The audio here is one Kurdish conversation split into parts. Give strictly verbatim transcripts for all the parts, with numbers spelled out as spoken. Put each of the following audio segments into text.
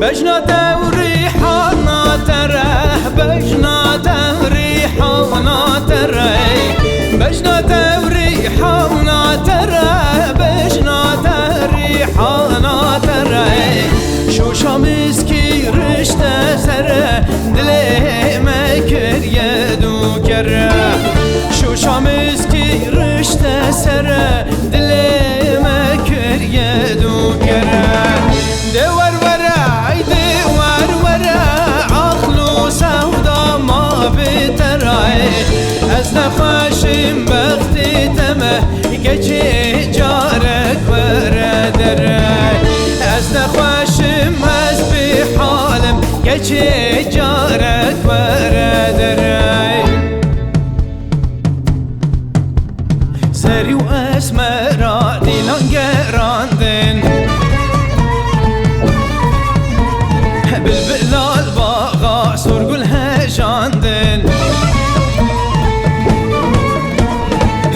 Bejna te û rîhana te re, bejna te û rîhana te re, bejna te û rîhana te re, bejna te û rîhana te re. Şoşa miskî rişte sere, dilê me kiriye du kere. Şoşa miskî rişte sere, dilê me kiriye du kere. De wer were, ey de wer were, aql û sewda ma bi te re. Ez nexweşim bextê te me, keçê carek were dere. Ez nexweşim, ez bêhal im, keçê carek were dere. Zerî û esmera dîlan gerandin, bilbila li baxa sorgul hejandin.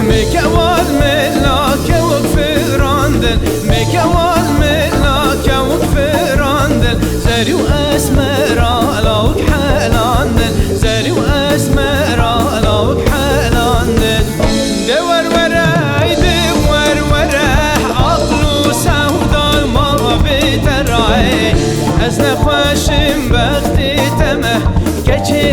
Mêkewal mela kewik firandin, mêkewal mela kewik firandin. Zerî û esmera lawik helandin, zerî û esmera lawik helandin. De wer were, ey de wer were, aql û sewda ma bi te re. Ez nexweşim bextê te me, keçê